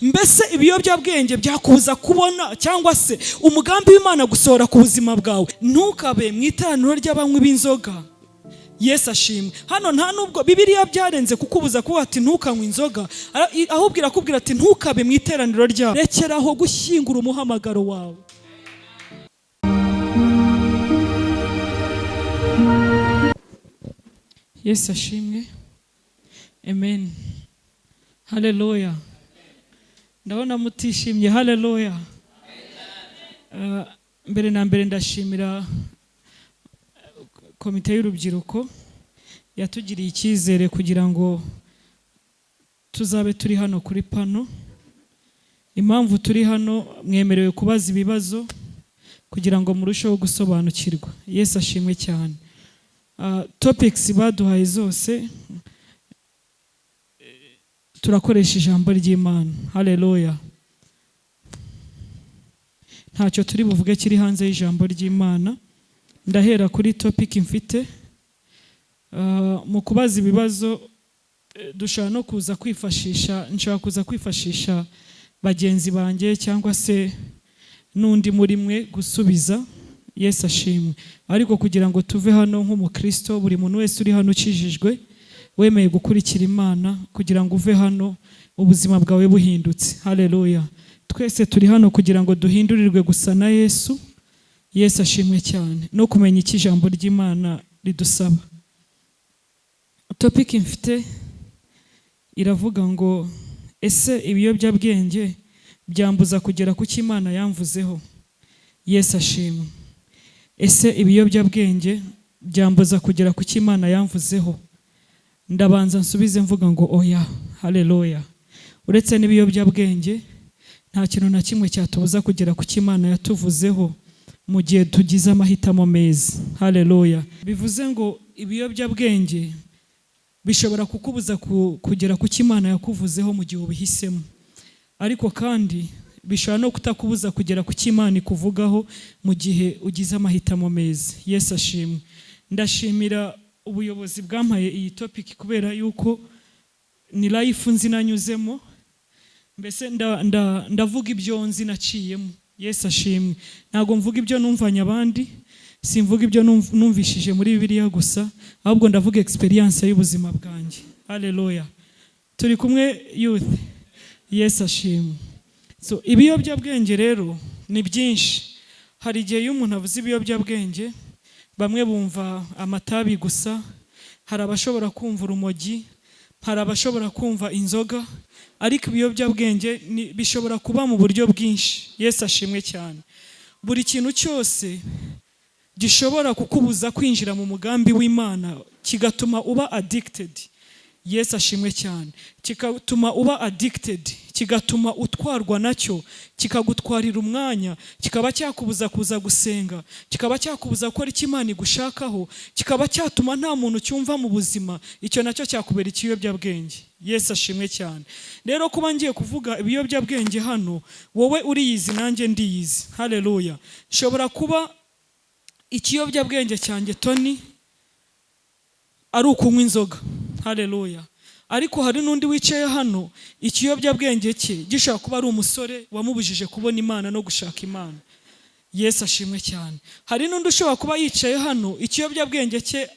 Mbese ibiyobyabwenge byakubuza kubona cyangwa se umugambi w'Imana gusohora ku buzima bwawe? Ntukabe mu iteraniro ry'abanywi b'inzoga. Yesu ashimwe. Hano nta nubwo Bibiliya byarenze kukubuza kuba ati ntukanywe inzoga, ahubwo irakubwira ati ntukabe mu iteraniro ryabo. Rekeraho gushyingura umuhamagaro wawe. Yesu ashimwe. Amen, haleluya. Ndabona mutishimye. Haleluya. Mbere na mbere ndashimira komite y'urubyiruko yatugiriye icyizere kugira ngo tuzabe turi hano kuri pano. Impamvu turi hano, mwemerewe kubaza ibibazo kugira ngo murusheho gusobanukirwa. Yesu ashimwe cyane. Topics baduhaye zose turakoresha ijambo ry'Imana. Haleluya. Ntacyo turi buvuge kiri hanze y'ijambo ry'Imana. Ndahera kuri topic mfite. Mu kubaza ibibazo dushobora no kuza kwifashisha, nshobora kuza kwifashisha bagenzi banjye cyangwa se n'undi muri mwe gusubiza. Yesu ashimwe. Ariko kugira ngo tuve hano nk'umukristo, buri muntu wese uri hano ukijijwe, wemeye gukurikira Imana, kugira ngo uve hano ubuzima bwawe buhindutse. Haleluya. Twese turi hano kugira ngo duhindurirwe gusa na Yesu. Yesu ashimwe cyane. No kumenya icyo ijambo ry'Imana ridusaba. Topic mfite iravuga ngo: ese ibiyobyabwenge byambuza kugera ku cyo Imana yamvuzeho? Yesu ashimwe. Ese ibiyobyabwenge byambuza kugera ku cyo Imana yamvuzeho? Ndabanza nsubize mvuga ngo oya. Haleluya. Uretse n'ibiyobyabwenge, nta kintu na kimwe cyatubuza kugera ku cyo Imana yatuvuzeho mu gihe tugize amahitamo meza. Haleluya. Bivuze ngo ibiyobyabwenge bishobora kukubuza kugera ku cyo Imana yakuvuzeho mu gihe ubihisemo, ariko kandi bishobora no kutakubuza kugera ku cyo Imana ikuvugaho mu gihe ugize amahitamo meza. Yesu ashimwe. Ndashimira ubuyobozi bwampaye iyi topic kubera yuko ni life nzi nanyuzemo. Mbese ndavuga ibyo nzi naciyemo. Yesu ashimwe. Ntabwo mvuga ibyo numvanye abandi, simvuga ibyo numvishije muri Bibiliya gusa, ahubwo ndavuga experience y'ubuzima bwanjye. Haleluya. Turi kumwe, youth? Yesu ashimwe. So ibiyobyabwenge rero ni byinshi. Hari igihe iyo umuntu avuze ibiyobyabwenge, bamwe bumva amatabi gusa, hari abashobora kumva urumogi, hari abashobora kumva inzoga, ariko ibiyobyabwenge bishobora kuba mu buryo bwinshi. Yesu ashimwe cyane. Buri kintu cyose gishobora kukubuza kwinjira mu mugambi w'Imana, kigatuma uba addicted. Yesu ashimwe cyane. Kigatuma uba addicted, kigatuma utwarwa nacyo, kikagutwarira umwanya, kikaba cyakubuza kuza gusenga, kikaba cyakubuza gukora icyo Imana igushakaho, kikaba cyatuma nta muntu cyumva mu buzima, icyo nacyo cyakubera ikiyobyabwenge. Yesu ashimwe cyane. Rero kuba ngiye kuvuga ibiyobyabwenge hano, wowe uriyizi, nanjye ndiyizi. Haleluya. Nshobora kuba ikiyobyabwenge cyanjye, Tony, ari ukunywa inzoga. Haleluya. Ariko hari n'undi wicaye hano ikiyobyabwenge cye gishobora kuba ari umusore wamubujije kubona Imana no gushaka Imana. Yesu ashimwe cyane. Hari n'undi ushobora kuba yicaye hano ikiyobyabwenge cye,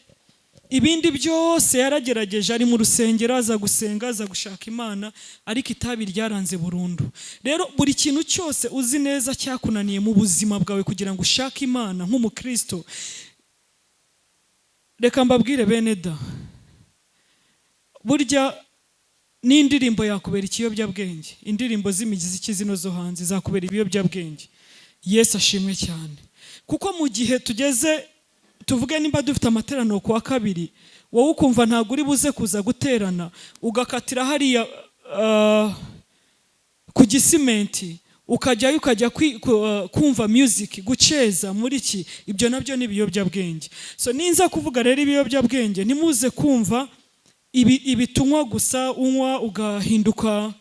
ibindi byose yaragerageje, ari mu rusengero, aza gusenga, aza gushaka Imana, ariko itabi ryaranze burundu. Rero buri kintu cyose uzi neza cyakunaniye mu buzima bwawe kugira ngo ushake Imana nk'umukristo. Reka mbabwire bene da, burya n'indirimbo yakubera ikiyobyabwenge. Indirimbo z'imiziki zino zo hanze zakubera ibiyobyabwenge. Yesu ashimwe cyane. Kuko mu gihe tugeze, tuvuge nimba dufite amateraniro ku wa kabiri, wowe ukumva ntabwo uri buze kuza guterana, ugakatira hariya ku Gisimenti, ukajyayo, ukajya kumva music, guceza muri iki, ibyo nabyo ni ibiyobyabwenge. So ninza kuvuga rero ibiyobyabwenge, ntimuze kumva ibi tunywa gusa, unywa ugahinduka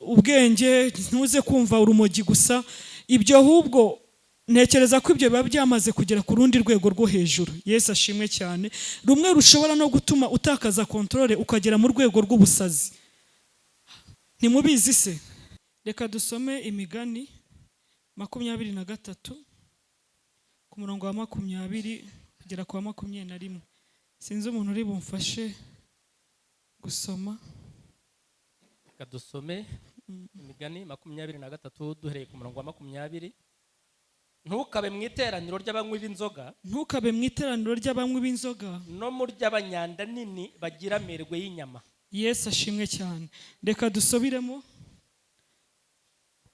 ubwenge, ntuze kumva urumogi gusa ibyo, ahubwo ntekereza ko ibyo biba byamaze kugera ku rundi rwego rwo hejuru. Yesu ashimwe cyane. Rumwe rushobora no gutuma utakaza contrôle, ukagera mu rwego rw'ubusazi. Ntimubizi se? Reka dusome Imigani 23, ku murongo wa 20 kugera ku wa 21. Sinzi umuntu uri bumfashe gusoma. Reka dusome Imigani 23, duhereye ku murongo wa 20. Ntukabe mu iteraniro ry'abanywi b'inzoga, Ntukabe mu iteraniro ry'abanywi b'inzoga, no mu ry'abanyanda nini bagira amerwe y'inyama. Yesu ashimwe cyane. Reka dusubiremo.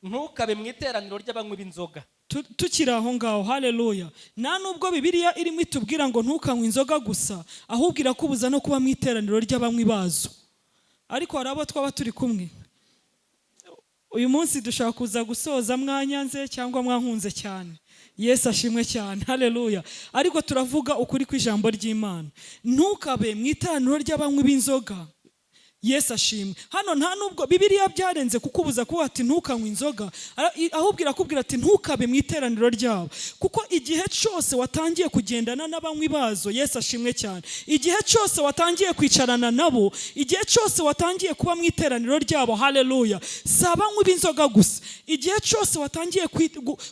Ntukabe mu iteraniro ry'abanywi b'inzoga. Tukiri aho ngaho, haleluya. Nta nubwo Bibiliya irimo itubwira ngo ntukanywe inzoga gusa, ahubwo irakubuza no kuba mu iteraniro ry'abanywi bazo. Ariko hari abo twaba turi kumwe uyu munsi, dushobora kuza gusoza mwanyanze cyangwa mwankunze cyane. Yesu ashimwe cyane, haleluya. Ariko turavuga ukuri kw'ijambo ry'Imana. Ntukabe mu iteraniro ry'abanywi b'inzoga. Yesu ashimwe. Hano nta nubwo Bibiliya byarenze kukubuza kuba ati ntukanywe inzoga, ahubwo irakubwira ati ntukabe mu iteraniro ryabo, kuko igihe cyose watangiye kugendana n'abanywi bazo, Yesu ashimwe cyane, igihe cyose watangiye kwicarana nabo, igihe cyose watangiye kuba mu iteraniro ryabo, haleluya, si abanywi b'inzoga gusa, igihe cyose watangiye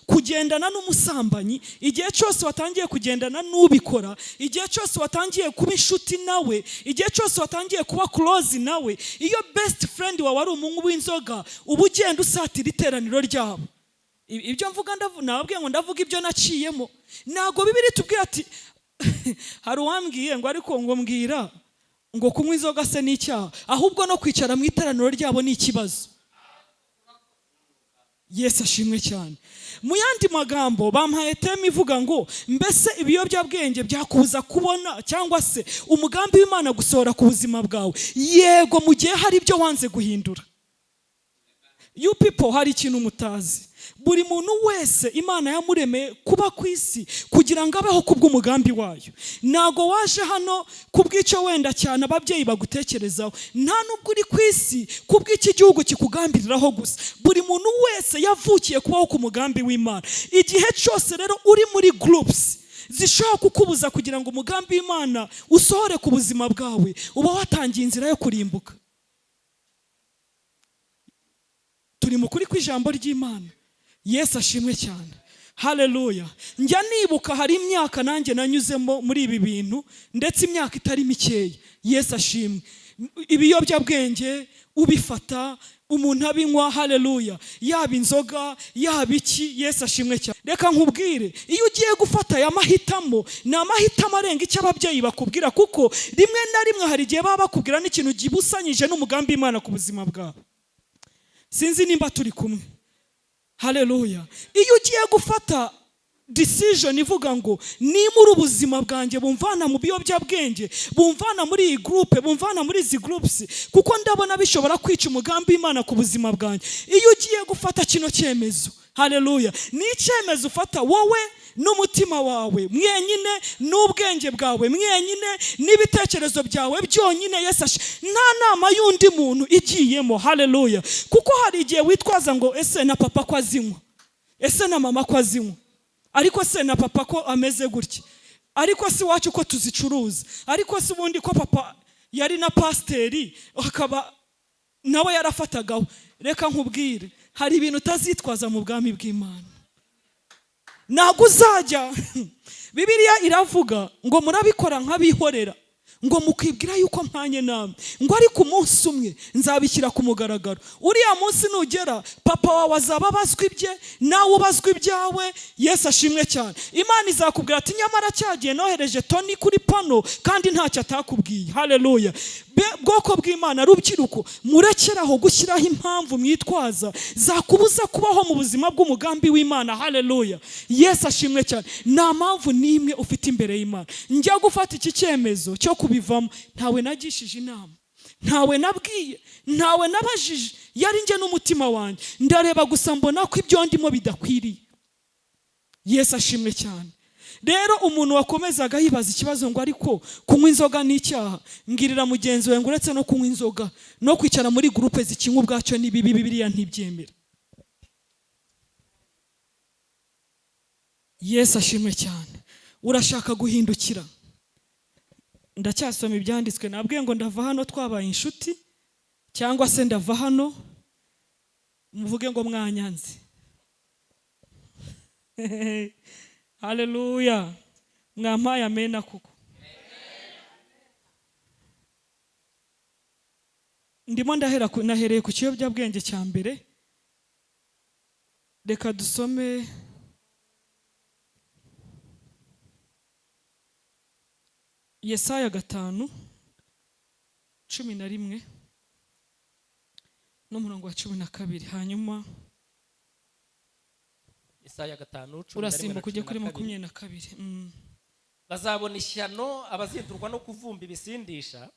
kugendana n'umusambanyi, igihe cyose watangiye kugendana n'ubikora, igihe cyose watangiye kuba inshuti nawe, igihe cyose watangiye kuba close nawe, iyo best friend wawe ari umunywi w'inzoga, uba ugenda usatira iteraniro ryabo. Ibyo mvuga, nababwiye ngo ndavuga ibyo naciyemo. Ntabwo Bibiliya itubwira ati, hari uwambwiye ngo ariko ngo mbwira ngo kunywa inzoga se ni icyaha? Ahubwo no kwicara mu iteraniro ryabo ni ikibazo. Yesu ashimwe cyane. Mu yandi magambo, bampaye theme ivuga ngo mbese ibiyobyabwenge byakubuza kubona cyangwa se umugambi w'Imana gusohora ku buzima bwawe? Yego, mu gihe hari ibyo wanze guhindura. You people, hari ikintu mutazi. Buri muntu wese Imana yamuremeye kuba ku isi kugira ngo abeho kubw'umugambi wayo. Ntago waje hano kubw'icyo wenda cyane ababyeyi bagutekerezaho, nta nubwo uri ku isi kubw'icyo igihugu kikugambiriraho gusa. Buri muntu wese yavukiye kubaho ku mugambi w'Imana. Igihe cyose rero uri muri groups zishobora kukubuza kugira ngo umugambi w'Imana usohore ku buzima bwawe, uba watangiye inzira yo kurimbuka. Turi mu kuri kw'ijambo ry'Imana. Yesu ashimwe cyane, haleluya. Njya nibuka hari imyaka nanjye nanyuzemo muri ibi bintu, ndetse imyaka itari mikeya. Yesu ashimwe. Ibiyobyabwenge ubifata, umuntu abinywa, haleluya, yaba inzoga, yaba iki. Yesu ashimwe cyane. Reka nkubwire, iyo ugiye gufata aya mahitamo, ni amahitamo arenga icyo ababyeyi bakubwira, kuko rimwe na rimwe hari igihe baba bakubwira n'ikintu gibusanyije n'umugambi w'Imana ku buzima bwawe. Sinzi nimba turi kumwe, haleluya. Iyo ugiye gufata decision ivuga ngo nimura ubuzima bwanjye, bumvana mu biyobyabwenge, bumvana muri iyi groupe, bumvana muri izi groups, kuko ndabona bishobora kwica umugambi w'Imana ku buzima bwanjye, iyo ugiye gufata kino cyemezo, haleluya, ni icyemezo ufata wowe n'umutima wawe mwenyine, n'ubwenge bwawe mwenyine, n'ibitekerezo byawe byonyine. Yesu nta nama y'undi muntu igiyemo, haleluya. Kuko hari igihe witwaza ngo ese na papa ko azinywa, ese na mama ko azinywa, ariko se na papa ko ameze gutya, ariko si iwacu ko tuzicuruza, ariko si ubundi ko papa yari na pasiteri akaba nawe yarafatagaho. Reka nkubwire, hari ibintu utazitwaza mu bwami bw'Imana. Ntabwo uzajya. Bibiliya iravuga ngo murabikora nk'abihorera, ngo mukibwira yuko mpanye namwe, ngo ariko umunsi umwe nzabishyira ku mugaragaro. Uriya munsi nugera, papa wawe azaba abazwa ibye, nawe ubazwa ibyawe. Yesu ashimwe cyane. Imana izakubwira ati nyamara cyagiye nohereje Toni kuri pano kandi ntacyo atakubwiye. Haleluya. Bwoko bw'Imana, rubyiruko, murekeraho gushyiraho impamvu mwitwaza zakubuza kubaho mu buzima bw'umugambi w'Imana. Haleluya, Yesu ashimwe cyane. Nta mpamvu n'imwe ufite imbere y'Imana. Njya gufata iki cyemezo cyo kubivamo, ntawe nagishije inama, ntawe nabwiye, ntawe nabajije, yari njye n'umutima wanjye. Ndareba gusa mbona ko ibyo ndimo bidakwiriye. Yesu ashimwe cyane. Rero umuntu wakomezaga yibaza ikibazo ngo ariko kunywa inzoga ni icyaha, mbwirira mugenzi wawe ngo uretse no kunywa inzoga, no kwicara muri groupe zikinywa ubwacyo ni bibi, Bibiliya ntibyemera. Yesu ashimwe cyane. Urashaka guhindukira? Ndacyasoma ibyanditswe. Nabwiye ngo ndava hano twabaye inshuti, cyangwa se ndava hano Muvuge ngo mwanyanze. Haleluya! Mwampaye amena kuko ndimo ndahera nahereye ku kiyobyabwenge cya mbere. Reka dusome Yesaya 5:11 n'umurongo wa 12, hanyuma Isaya 5:11 na urasimbuka ujye cumi kuri na kabiri. 22. Bazabona ishyano abazindurwa no kuvumba ibisindisha.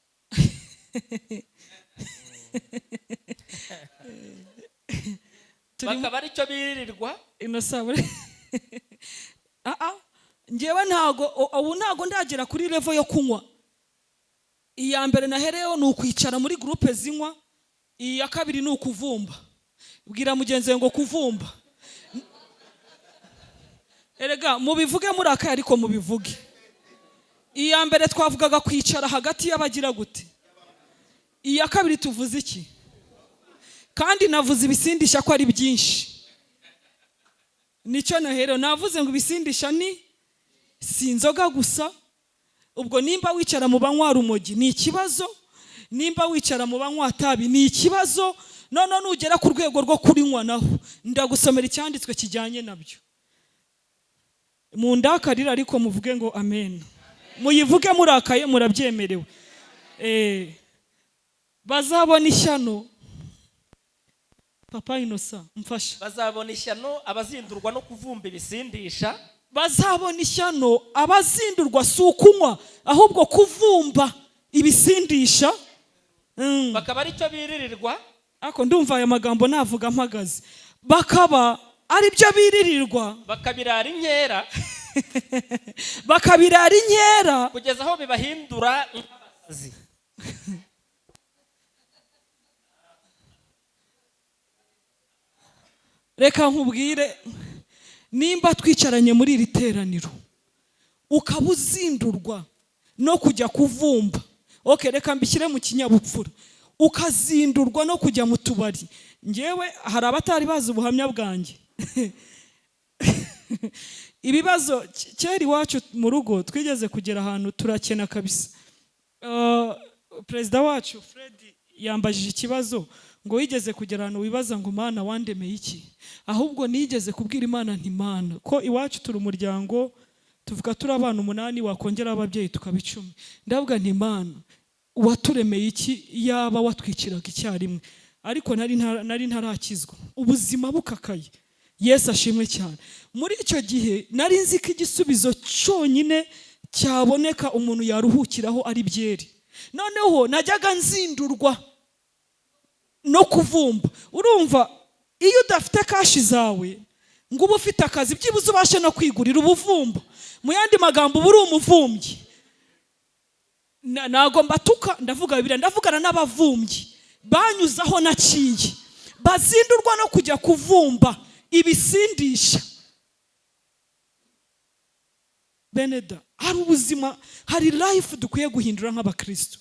Turimo Bakaba aricyo biririrwa. Inosabure, aa, njyewe ntago ubu ntago ndagera kuri level yo kunywa. Iya mbere nahereyeho ni ukwicara muri groupe zinywa, iya kabiri ni ukuvumba. Bwira mugenzi wawe ngo kuvumba. Erega mubivuge murakaye, ariko mubivuge. Iya mbere twavugaga kwicara hagati y'abagira gute? Iya kabiri tuvuze iki? Kandi navuze ibisindisha ko ari byinshi, nicyo naherewe. Navuze ngo ibisindisha ni si inzoga gusa. Ubwo nimba wicara mu banywa rumogi ni ikibazo, nimba wicara mu banywa tabi ni ikibazo, none nugera ku rwego rwo kurinywa naho ndagusomera icyanditswe kijyanye nabyo. Mundakarira, ariko muvuge ngo amen. Muyivuge murakaye, murabyemerewe. Bazabona ishyano. Papa Innocent, mfasha. Bazabona ishyano abazindurwa no kuvumba ibisindisha. Bazabona ishyano abazindurwa, si ukunywa ahubwo kuvumba ibisindisha. Bakaba aricyo biririrwa. Ariko ndumva aya magambo navuga mpagaze. Bakaba ari byo biririrwa. Bakabirara inkera. Bakabirara inkera. Kugeza aho bibahindura nk'abasazi. Reka nkubwire, nimba twicaranye muri iri teraniro ukaba uzindurwa no kujya kuvumba, okay, reka mbishyire mu kinyabupfura, ukazindurwa no kujya mu tubari. Ngewe hari abatari bazi ubuhamya bwanjye. Ibibazo kera iwacu mu rugo twigeze kugera ahantu turakena kabisa. Perezida wacu Fred yambajije ikibazo ngo wigeze kugera ahantu wibaza ngo Mana wandemeye iki? Ahubwo nigeze kubwira Imana nti Mana, ko iwacu turi umuryango, tuvuga turi abana 8, wakongera ababyeyi tukaba 10. Ndavuga nti Mana waturemeye iki, yaba watwikiraga icyarimwe? Ariko nari ntarakizwa, ubuzima bukakaye. Yesu ashimwe cyane. Muri icyo gihe nari nzi ko igisubizo cyonyine cyaboneka umuntu yaruhukiraho ari byeri. Noneho najyaga nzindurwa no kuvumba. Urumva iyo udafite kashi zawe ngo ube ufite akazi byibuze ubashe no kwigurira ubuvumba, mu yandi magambo uba uri umuvumbyi. Ntago mbatuka, ndavuga Bibiliya, ndavugana n'abavumbyi banyuze aho naciye, bazindurwa no kujya kuvumba ibisindisha. Beneda, hari ubuzima, hari life dukwiye guhindura nk'abakristo.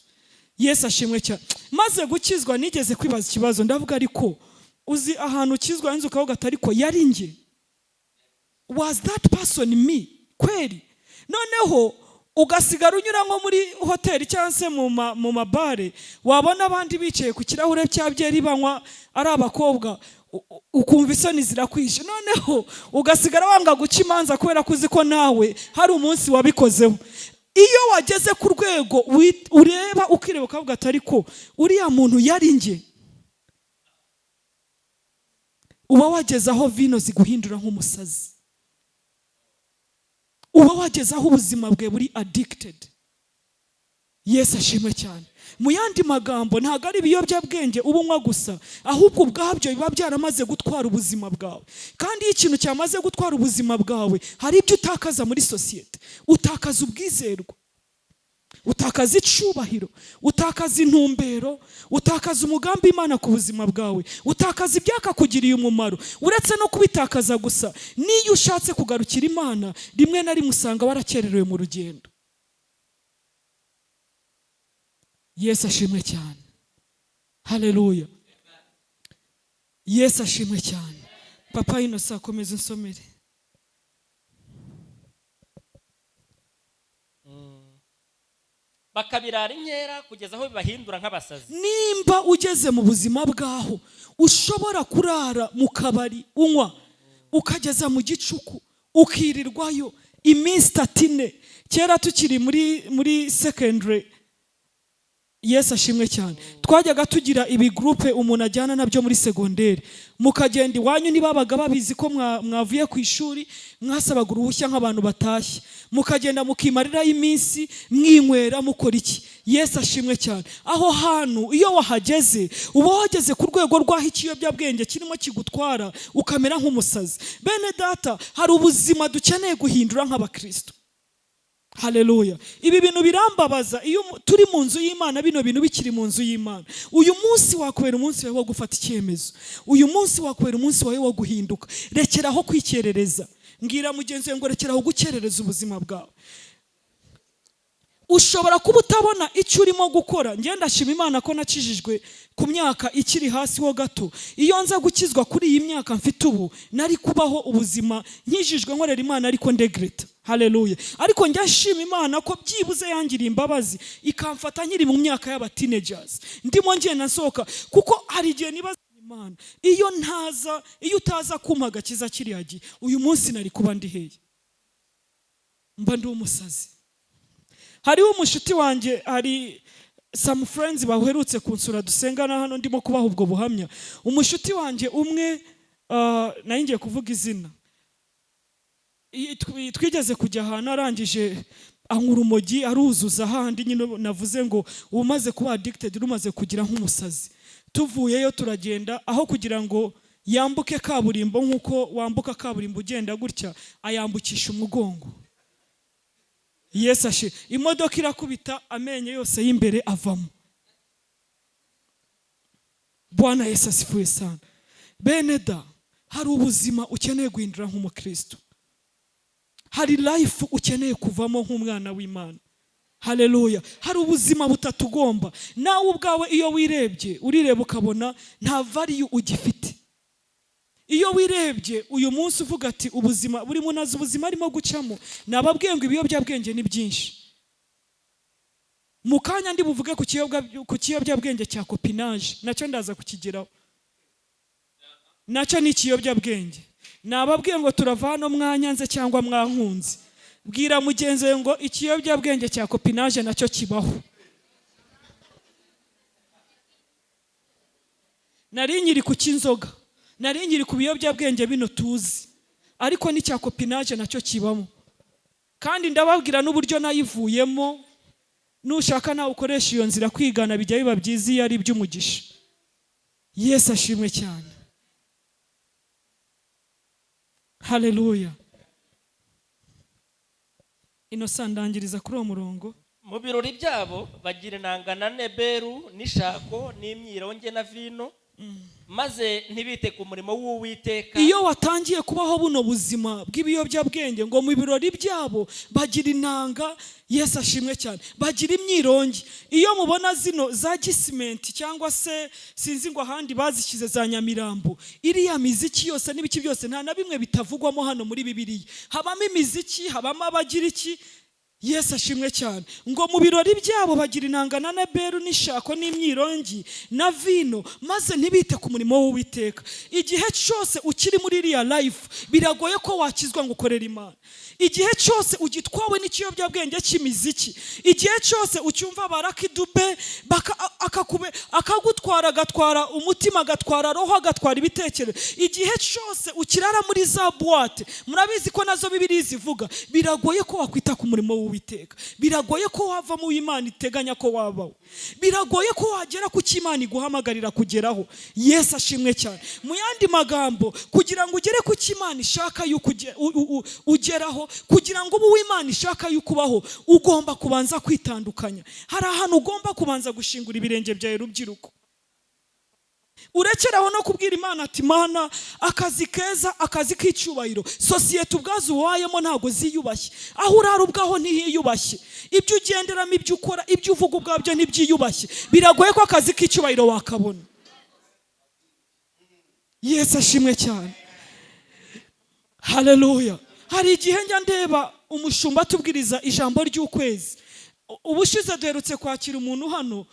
Yesu ashimwe cyane. Maze gukizwa nigeze kwibaza ikibazo, ndavuga ariko uzi ahantu ukizwa inzu ukavuga ati ariko yari njye, was that person me kweri? Noneho ugasigara unyura nko muri hoteli cyangwa se mu mabare, wabona abandi bicaye ku kirahure cya byeri banywa ari abakobwa, ukumva isoni zirakwishe. Noneho ugasigara wanga guca imanza kubera ko uzi ko nawe hari umunsi wabikozeho. Iyo wageze ku rwego ureba ukireba ukavuga ati ariko uriya muntu yari njye, uba wageze aho vino ziguhindura nk'umusazi, uba wageze aho ubuzima bwe buri addicted. Yesu ashimwe cyane. Mu yandi magambo ntabwo ari ibiyobyabwenge uba unywa gusa, ahubwo ubwabyo biba byaramaze gutwara ubuzima bwawe. Kandi iyo ikintu cyamaze gutwara ubuzima bwawe, hari ibyo utakaza muri sosiyete. Utakaza ubwizerwa, utakaza icubahiro, utakaza intumbero, utakaza umugambi Imana ku buzima bwawe, utakaza ibyakakugiriye umumaro. Uretse no kubitakaza gusa, n'iyo ushatse kugarukira Imana rimwe na rimwe usanga warakererewe mu rugendo. Yesu ashimwe cyane. Haleluya. Yesu ashimwe cyane. Papa Inosa, akomeza unsomere. Bakabirara inkera kugeza aho bibahindura nk'abasazi. Nimba ugeze mu buzima bwaho ushobora kurara mu kabari unywa ukageza mu gicuku, ukirirwayo iminsi 3, 4. Kera tukiri muri secondary, Yesu ashimwe cyane, twajyaga tugira ibigurupe umuntu ajyana nabyo muri segonderi, mukagenda iwanyu ntibabaga babizi ko mwavuye ku ishuri, mwasabaga uruhushya nk'abantu batashye, mukagenda mukimarirayo iminsi, mwinywera, mukora iki. Yesu ashimwe cyane. Aho hantu iyo wahageze uba wageze ku rwego rw'aho ikiyobyabwenge kirimo kigutwara ukamera nk'umusazi. Bene data, hari ubuzima dukeneye guhindura nk'abakristo. Haleluya. Ibi bintu birambabaza iyo turi mu nzu y'Imana, bino bintu bikiri mu nzu y'Imana. Uyu munsi wakubera umunsi wawe wo gufata icyemezo. Uyu munsi wakubera umunsi wawe wo guhinduka. Rekeraho kwikerereza. Mbwira mugenzi wawe ngo rekeraho gukerereza ubuzima bwawe. Ushobora kuba utabona icyo urimo gukora. Njye ndashima Imana ko nakijijwe ku myaka ikiri hasi ho gato. Iyo nza gukizwa kuri iyi myaka mfite ubu, nari kubaho ubuzima nkijijwe nkorera Imana ariko ndegreta. Haleluya. Ariko njya nshima Imana ko byibuze yangiriye imbabazi ikamfata nkiri mu myaka y'aba teenagers, ndimo ngenda nsohoka, kuko hari igihe nibaza Imana, iyo utaza kumpa agakiza kiriya gihe, uyu munsi nari kuba ndi hehe? Mba ndi umusazi. Hariho umushuti wanjye, hari some friends baherutse kunsura dusengana hano, ndimo kubaha ubwo buhamya. Umushuti wanjye umwe, nari ngiye kuvuga izina, twigeze kujya ahantu, arangije anywa urumogi aruzuza, handi nyine navuze ngo umaze kuba addicted, rumaze kugira nk'umusazi. Tuvuyeyo turagenda, aho kugira ngo yambuke kaburimbo nk'uko wambuka kaburimbo ugenda gutya, ayambukisha umugongo. Yesu ashe, imodoka irakubita, amenyo yose y'imbere avamo. Bwana Yesu asifuye sana. Bene da, hari ubuzima ukeneye guhindura nk'umukristo, hari life ukeneye kuvamo nk'umwana w'Imana. Haleluya. Hari ubuzima butatugomba. Nawe ubwawe iyo wirebye, urireba ukabona nta value ugifite. Iyo wirebye uyu munsi uvuga ati ubuzima buri muntu azi ubuzima arimo gucamo. Nababwiye ngo ibiyobyabwenge ni byinshi. Mu kanya ndi buvuge ku kiyobyabwenge cya copinage, nacyo ndaza kukigeraho, nacyo ni ikiyobyabwenge. Nababwiye ngo turava hano mwanyanze cyangwa mwankunze. Bwira mugenzi wawe ngo ikiyobyabwenge cya copinage nacyo kibaho. Nari nkiri ku cy'inzoga, nari nkiri ku biyobyabwenge bino tuzi, ariko n'icya copinage nacyo kibamo. Kandi ndababwira n'uburyo nayivuyemo. Nushaka nawe ukoresha iyo nzira, kwigana bijya biba byiza iyo ari iby'umugisha. Yesu ashimwe cyane. Haleluya. Innocent, ndangiriza kuri uwo murongo. Mu birori byabo bagira inanga na neberu n'ishako n'imyironge na vino, maze ntibite ku murimo w'Uwiteka. Iyo watangiye kubaho buno buzima bw'ibiyobyabwenge, ngo mu birori byabo bagira inanga, Yesu ashimwe cyane, bagira imyirongi. Iyo mubona zino za Gisimenti cyangwa se sinzi ngo ahandi bazishyize za Nyamirambo, iriya miziki yose n'ibiki byose, nta na bimwe bitavugwamo hano muri Bibiliya. Habamo imiziki, habamo abagira iki. Yesu ashimwe cyane. Ngo mu birori byabo bagira inanga na neberu n'ishako n'imyirongi na vino, maze ntibite ku murimo w'Uwiteka. Igihe cyose ukiri muri iriya life, biragoye ko wakizwa ngo ukorere Imana. Igihe cyose ugitwawe n'ikiyobyabwenge cy'imiziki, igihe cyose ucyumva barakidube akagutwara, agatwara umutima, agatwara roho, agatwara ibitekerezo, igihe cyose ukirara muri za boîte, murabizi ko nazo Bibiliya zivuga, biragoye ko wakwita ku murimo w'Uwiteka. Biragoye ko wava mu Imana iteganya ko wabaho. Biragoye ko wagera ku cyo Imana iguhamagarira kugeraho. Yesu ashimwe cyane. Mu yandi magambo, kugira ngo ugere ku cyo Imana ishaka yuko ugeraho, kugira ngo ube uwo Imana ishaka yuko ubaho, ugomba kubanza kwitandukanya. Hari ahantu ugomba kubanza gushingura ibirenge byawe, rubyiruko. Urekeraho no kubwira Imana ati Mana, akazi keza, akazi k'icyubahiro. Sosiyete ubwazo ubayemo ntabwo ziyubashye, aho urara ubwaho ntihiyubashye, ibyo ugenderamo, ibyo ukora, ibyo uvuga ubwabyo ntibyiyubashye. Biragoye ko akazi k'icyubahiro wakabona. Yesu ashimwe cyane, haleluya. Hari igihe njya ndeba umushumba atubwiriza ijambo ry'ukwezi. Ubushize duherutse kwakira umuntu hano,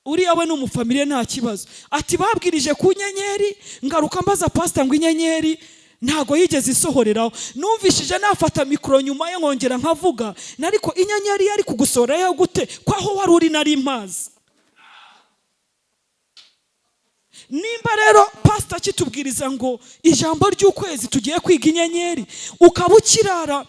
uriya we ni umufamiliye, nta kibazo. Ati babwirije ku nyenyeri, ngaruka mbaza pasita ngo inyenyeri ntago yigeze isohoreraho. Numvishije nafata mikoro nyuma ye nkongera nkavuga, ariko inyenyeri yari kugusohorayo gute ko aho wari uri nari mpazi? Nimba rero pasita akitubwiriza ngo ijambo ry'ukwezi tugiye kwiga inyenyeri, ukaba ukirara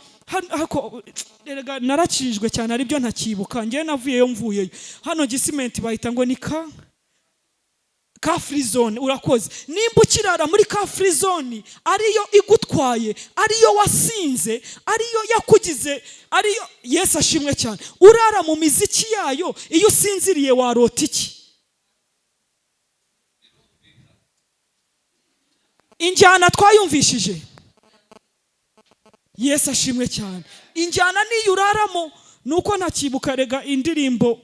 erega narakijijwe cyane, aribyo ntakibuka. Ngewe navuyeyo, mvuyeyo hano Gisimenti bahita ngo ni ka free zone. Urakoze. Nimba ukirara muri ka free zone, ariyo igutwaye, ariyo wasinze, ariyo yakugize, ariyo, Yesu ashimwe cyane, urara mu miziki yayo, iyo usinziriye warota iki? Injyana twayumvishije. Yesu ashimwe cyane. Injyana niyo uraramo, ni uko ntakibuka rega indirimbo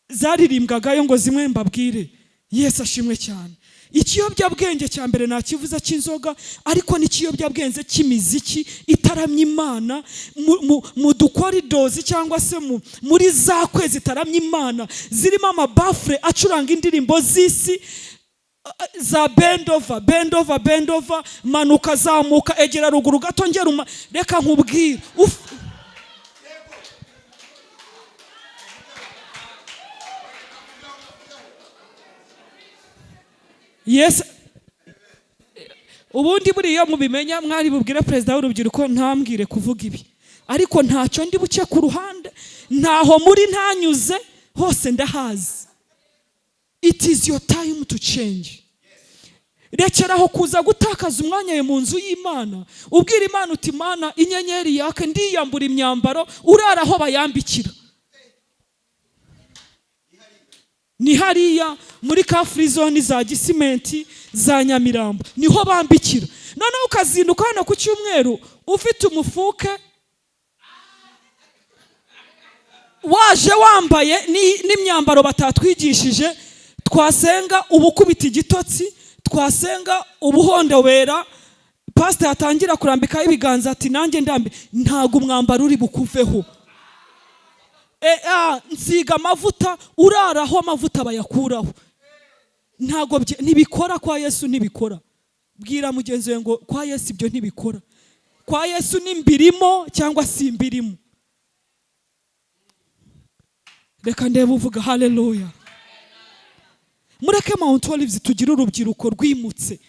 zaririmbwagayo ngo zimwe mbabwire. Yesu ashimwe cyane. Ikiyobyabwenge cya mbere nakivuze cy'inzoga, ariko n'ikiyobyabwenge cy'imiziki itaramya Imana mu dukoridozi cyangwa se muri za kwezi itaramya Imana, zirimo amabafure acuranga indirimbo z'isi za bendova, bendova, bendova, manuka, zamuka, egera ruguru gato, ngera reka nkubwire. Yes. Ubundi buriya mubimenya mwari bubwire perezida w'urubyiruko ntambwire kuvuga ibi, ariko ntacyo ndi buce ku ruhande, ntaho muri ntanyuze hose ndahazi. It is your time to change. Rekeraho kuza gutakaza umwanya wawe mu nzu y'Imana ubwira Imana uti Mana inyenyeri yake, ndiyambura imyambaro. Urara aho bayambikira, ni hariya muri ka free zone za Gisimenti, za Nyamirambo, niho bambikira. Noneho ukazinduka hano ku cyumweru ufite umufuke, waje wambaye n'imyambaro batatwigishije. Twasenga ubukubita igitotsi, twasenga ubuhondobera, pastor yatangira kurambikaho ibiganza ati nanjye ndambi, ntago umwambaro uri bukuveho. Nsiga amavuta, uraraho amavuta bayakuraho. Ntago ntibikora kwa Yesu, ntibikora. Bwira mugenzi wawe ngo kwa Yesu ibyo ntibikora. Kwa Yesu ni mbirimo cyangwa si mbirimo. Reka ndebe uvuga haleluya. Mureke Mount Olives tugire urubyiruko rwimutse.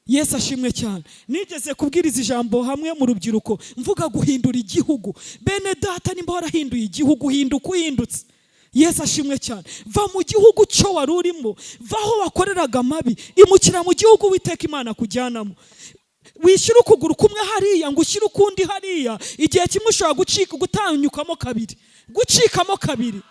Yesu ashimwe cyane. Nigeze kubwiriza ijambo hamwe mu rubyiruko mvuga guhindura igihugu. Bene data, nimba warahinduye igihugu, hinduka uhindutse. Yesu ashimwe cyane. Va mu gihugu cyo wari urimo, va aho wakoreraga amabi, imukira mu gihugu Uwiteka Imana kujyanamo. Wishyira ukuguru kumwe hariya ngo ushyire ukundi hariya, igihe kimwe ushobora gucika, gutanyukamo kabiri, gucikamo kabiri.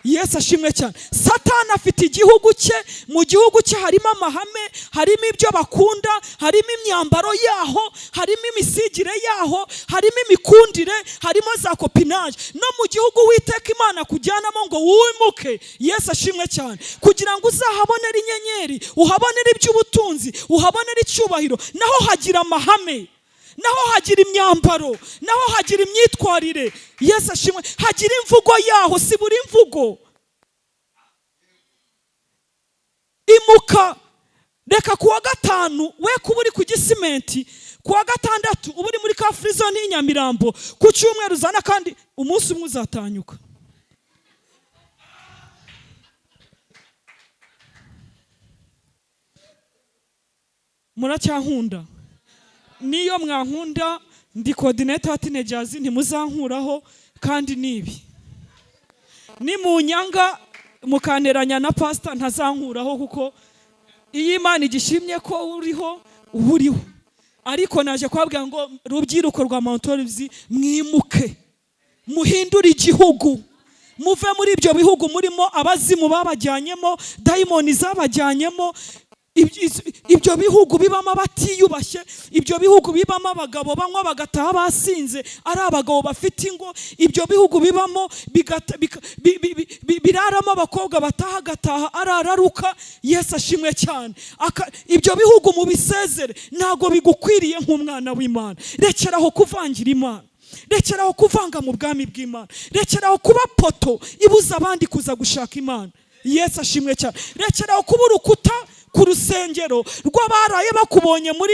Yesu ashimwe cyane. Satani afite igihugu cye, mu gihugu cye harimo amahame, harimo ibyo bakunda, harimo imyambaro yaho, harimo imisigire yaho, harimo imikundire, harimo za copinage. No mu gihugu Uwiteka Imana kujyanamo ngo wimuke, Yesu ashimwe cyane, kugira ngo uzahabonere inyenyeri, uhabonere iby'ubutunzi, uhabonere icyubahiro. Naho hagira amahame, naho hagira imyambaro, naho hagira imyitwarire. Yesu ashimwe. Hagira imvugo yaho, si buri mvugo. Imuka, reka kuwa gatanu we kuba uri ku Gisimenti, kuwa gatandatu uba uri muri ka free zone y'i Nyamirambo, ku cyumweru uzana, kandi umunsi umwe uzatanyuka. Muracyankunda? Niyo mwankunda ndi coordinator wa teenagers, ntimuzankuraho. Kandi nibi nimunyanga mukanteranya na pastor, ntazankuraho, kuko iyo Imana igishimye ko uriho uba uriho. Ariko naje kubabwira ngo rubyiruko rwa Mount Olives, mwimuke, muhindure igihugu, muve muri ibyo bihugu murimo abazimu babajyanyemo, dayimoni zabajyanyemo. Ibyo bihugu bibamo abatiyubashye, ibyo bihugu bibamo abagabo banywa bagataha basinze, ari abagabo bafite ingo, ibyo bihugu bibamo biraramo abakobwa bataha agataha arararuka. Yesu ashimwe cyane. Ibyo bihugu mubisezere, ntabwo bigukwiriye nk'umwana w'Imana. Rekeraho kuvangira Imana, rekeraho kuvanga mu bwami bw'Imana, rekeraho kuba poto ibuza abandi kuza gushaka Imana. Yesu ashimwe cyane. Rekeraho kuba urukuta ku rusengero rw'abaraye bakubonye muri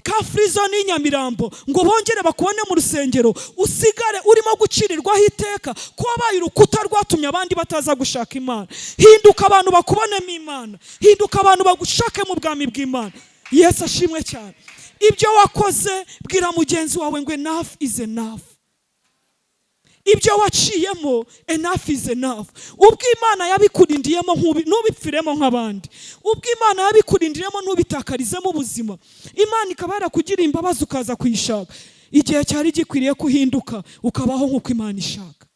ka free zone y'i Nyamirambo ngo bongere bakubone mu rusengero, usigare urimo gucirirwaho iteka ko wabaye urukuta rwatumye abandi bataza gushaka Imana. Hinduka abantu bakubonemo Imana, hinduka abantu bagushake mu bwami bw'Imana. Yesu ashimwe cyane. Ibyo wakoze, bwira mugenzi wawe ngo enough is enough. Ibyo waciyemo, enough is enough. Ubwo Imana yabikurindiyemo, ntubipfiremo nk'abandi. Ubwo Imana yabikurindiriyemo, ntubitakarizemo ubuzima. Imana ikaba yarakugiriye imbabazi ukaza kuyishaka, igihe cyari gikwiriye kuhinduka ukabaho nk'uko Imana ishaka.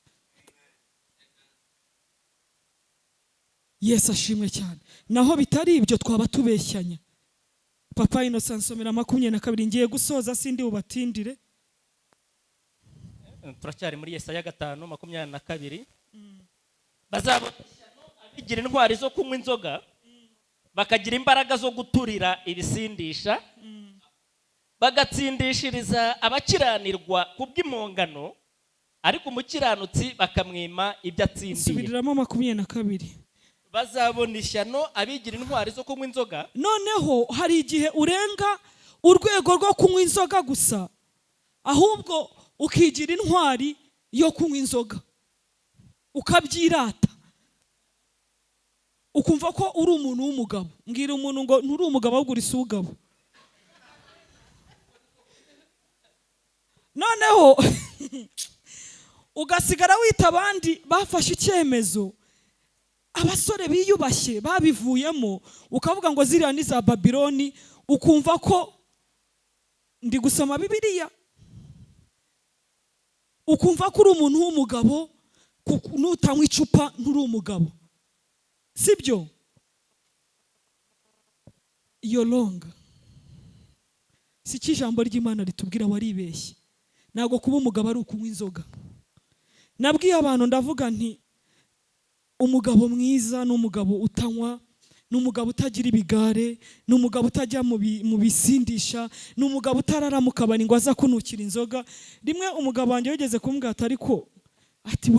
Yesu ashimwe cyane. Naho bitari ibyo, twaba tubeshyanya. Papa Innocent, nsomera 22, ngiye gusoza, sindi bubatindire. Turacyari muri Yesaya 5:22. Bazabona ishyano abigira intwari zo kunywa inzoga, bakagira imbaraga zo guturira ibisindisha, bagatsindishiriza abakiranirwa ku bw'impongano, ariko umukiranutsi bakamwima ibyo atsindiye. Subiriramo 22. Bazabona ishyano abigira intwari zo kunywa inzoga. Noneho hari igihe urenga urwego rwo kunywa inzoga gusa, ahubwo ukigira intwari yo kunywa inzoga, ukabyirata, ukumva ko uri umuntu w'umugabo. Mbwira umuntu ngo nturi umugabo, ahubwo uri ugabo. Noneho ugasigara wita abandi bafashe icyemezo, abasore biyubashye babivuyemo, ukavuga ngo ziriya ni za Babiloni. Ukumva ko, ndi gusoma Bibiliya, ukumva ko uri umuntu w'umugabo, nutanywa icupa nturi umugabo. Sibyo? Iyo longa si cyo ijambo ry'Imana ritubwira. Waribeshye. Ntabwo kuba umugabo ari ukunywa inzoga. Nabwiye abantu, ndavuga nti umugabo mwiza ni umugabo utanywa, ni umugabo utagira ibigare, ni umugabo utajya mu bisindisha, ni umugabo utarara mu kabari ngo aza kunukira inzoga. Rimwe umugabo wanjye wigeze kumbwira ati: "Ariko," ati,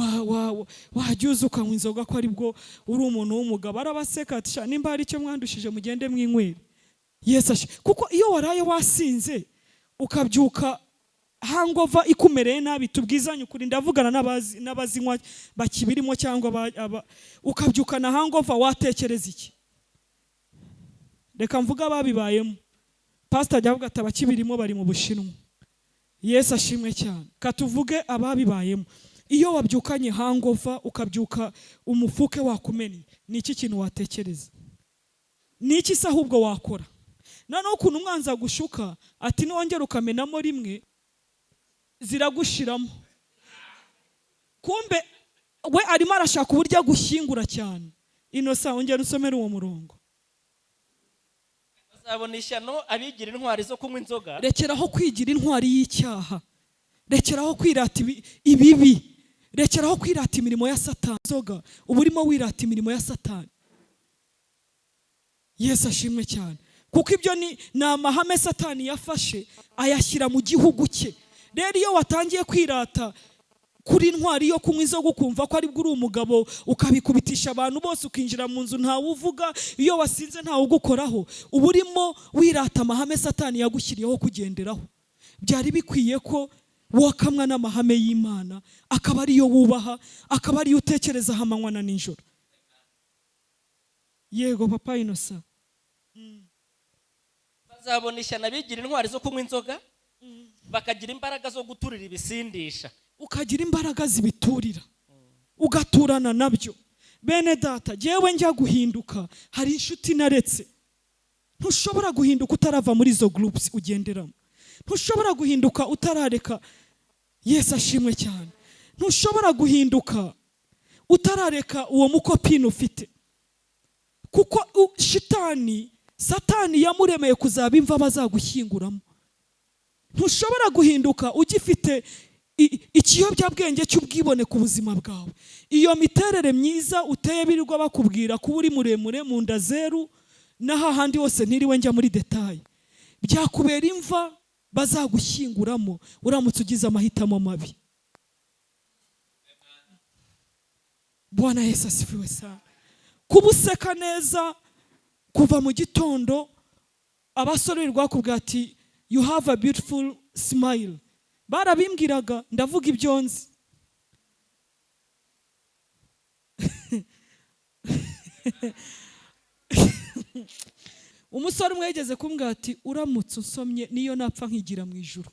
"wajya uza ukanywa inzoga ko aribwo uri umuntu w'umugabo?" Arabaseka ati: "Sha, nimba hari icyo mwandushije, mugende mwinywere." Yesu kuko iyo waraye wasinze ukabyuka hangover ikumereye nabi, tubwizanye ukuri, ndavugana n'abazinywa bakibirimo cyangwa ukabyukana hangover, watekereza iki? Reka mvuge ababibayemo. Pastor ajya avuga ati abakibirimo bari mu Bushinwa. Yesu ashimwe cyane. Katuvuge ababibayemo. Iyo wabyukanye hangover, ukabyuka umufuke wakumennye, ni iki kintu watekereza? Ni iki se ahubwo wakora? Noneho ukuntu umwanzi agushuka ati niwongera ukamenamo rimwe ziragushiramo. Kumbe we arimo arashaka uburyo agushyingura cyane. Inosa, ongera usomere uwo murongo. Bazabona ishyano abigira intwari zo kunywa inzoga. Rekeraho kwigira intwari y'icyaha, rekeraho kwirata ibibi, rekeraho kwirata imirimo ya Satani. Inzoga uba urimo wirata imirimo ya Satani. Yesu ashimwe cyane. Kuko ibyo ni amahame Satani yafashe ayashyira mu gihugu cye. Rero iyo watangiye kwirata kuri intwari yo kunywa inzoga, ukumva ko aribwo uri umugabo, ukabikubitisha abantu bose, ukinjira mu nzu ntawe uvuga, iyo wasinze ntawe ugukoraho, uba urimo wirata amahame Satani yagushyiriyeho kugenderaho. Byari bikwiye ko wakamwa n'amahame y'Imana, akaba ariyo wubaha, akaba ariyo utekerezaho amanywa na nijoro. Yego, papa Inosa. Bazabona ishyano abigira intwari zo kunywa inzoga, bakagira imbaraga zo guturira ibisindisha. Ukagira imbaraga zibiturira, ugaturana nabyo. Bene data, jyewe njya guhinduka hari inshuti naretse. Ntushobora guhinduka utarava muri izo groups ugenderamo, ntushobora guhinduka utarareka. Yesu ashimwe cyane. Ntushobora guhinduka utarareka uwo mukopine ufite, kuko shitani Satani yamuremeye kuzaba imva bazagushyinguramo. Ntushobora guhinduka ugifite ikiyobyabwenge cy'ubwibone ku buzima bwawe. Iyo miterere myiza uteye, birirwa bakubwira kuba uri muremure, mu nda zeru n'ahahandi hose, ntiriwe njya muri détails, byakubera imva bazagushyinguramo uramutse ugize amahitamo mabi. Bwana Yesu asifiwe sana. Kuba useka neza kuva mu gitondo, abasore birirwa bakubwira ati: "You have a beautiful smile." Barabimbwiraga, ndavuga ibyo nzi. Umusore umwe yigeze kumbwira ati: "Uramutse unsomye, niyo napfa nkigira mu ijuru,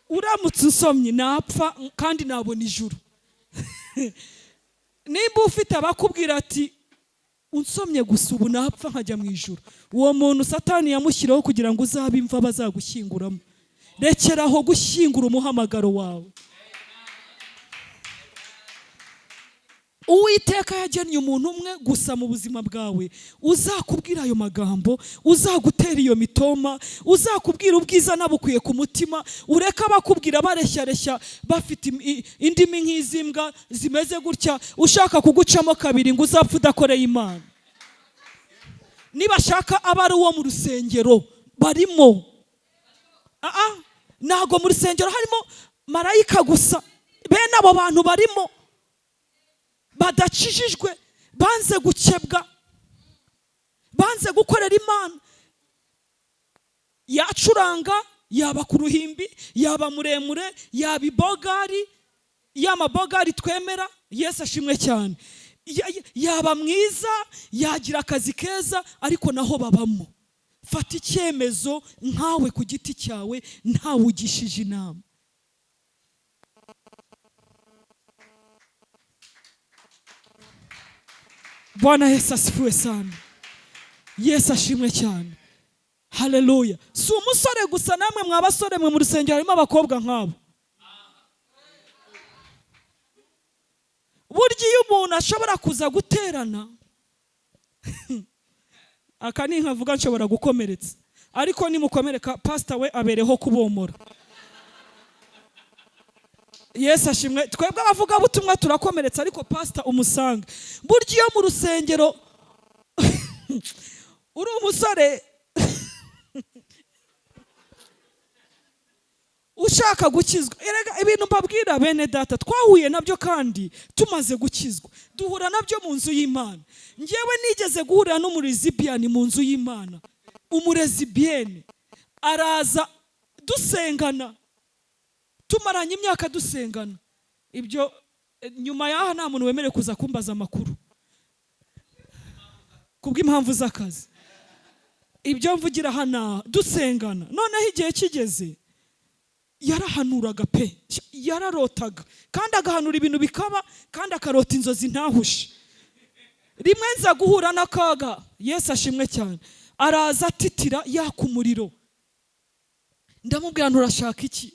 uramutse unsomye napfa kandi nabona ijuru." Nimba ufite abakubwira ati: "Unsomye gusa ubu napfa nkajya mu ijuru," uwo muntu Satani yamushyiraho kugira ngo uzabe imva bazagushyinguramo. Rekeraho gushyingura umuhamagaro wawe. Uwiteka yagennye umuntu umwe gusa mu buzima bwawe uzakubwira ayo magambo, uzagutera iyo mitoma, uzakubwira ubwiza nabukwiye ku mutima. Ureke abakubwira bareshyareshya, bafite indimi nk'iz'imbwa zimeze gutya, ushaka kugucamo kabiri ngo uzapfe udakoreye Imana. Nibashaka aba ari uwo mu rusengero barimo. Aa, ntabwo mu rusengero harimo marayika gusa. Bene abo bantu barimo badakijijwe, banze gukebwa, banze gukorera Imana. Yacuranga, yaba ku ruhimbi, yaba muremure, yaba ibogari, y'amabogari twemera, Yesu ashimwe cyane. Yaba mwiza, yagira akazi keza, ariko naho babamo. Fata icyemezo nkawe ku giti cyawe, ntawe ugishije inama. Bwana Yesu asifiwe sana. Yesu ashimwe cyane. Haleluya. Si umusore gusa, namwe mwa basore mwe mu rusengero harimo abakobwa nk'abo. Burya iyo umuntu ashobora kuza guterana, aka ni nkavuga nshobora gukomeretsa, ariko nimukomereka pastor we abereho kubomora. Yesu ashimwe. Twebwe abavugabutumwa turakomeretsa, ariko pastor umusanga. Burya iyo mu rusengero uri umusore ushaka gukizwa, erega ibintu mbabwira bene data twahuye nabyo kandi tumaze gukizwa, duhura nabyo mu nzu y'Imana. Njyewe nigeze guhurira n'umurezibiyani mu nzu y'Imana. Umurezibiyeni araza dusengana, tumaranye imyaka dusengana. Ibyo nyuma y'aha nta muntu wemerewe kuza kumbaza amakuru kubw'impamvu z'akazi. Ibyo mvugira hano, dusengana, noneho igihe kigeze yarahanuraga pe, yararotaga kandi agahanura ibintu bikaba, kandi akarota inzozi ntahushe. Rimwe nza guhura n'akaga, Yesu ashimwe cyane, araza atitira yaka umuriro. Ndamubwira: "Nturashaka iki?"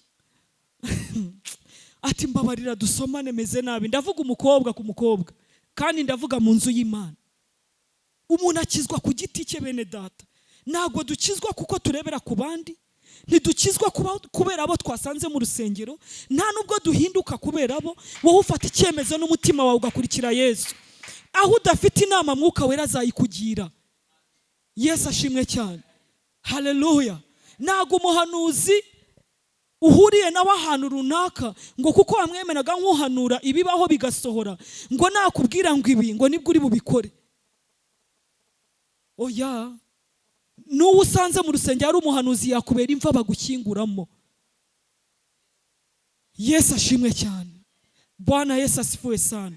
Ati: "Mbabarira dusomane, meze nabi." Ndavuga umukobwa ku mukobwa, kandi ndavuga mu nzu y'Imana. Umuntu akizwa ku giti cye bene data. Ntabwo dukizwa kuko turebera ku bandi, ntidukizwa kubera abo twasanze mu rusengero, nta nubwo duhinduka kubera abo. Wowe ufata icyemezo n'umutima wawe ugakurikira Yesu. Aho udafite inama, Mwuka Wera azayikugira. Yesu ashimwe cyane. Haleluya. Ntabwo umuhanuzi uhuriye nawe ahantu runaka ngo kuko wamwemeraga nk'uhanura ibibaho bigasohora, ngo nakubwira ngo ibi ngo nibwo uri bubikore. Oya, n'uwo usanze mu rusengero ari umuhanuzi yakubera imva bagukinguramo. Yesu ashimwe cyane. Bwana Yesu asifiwe sana.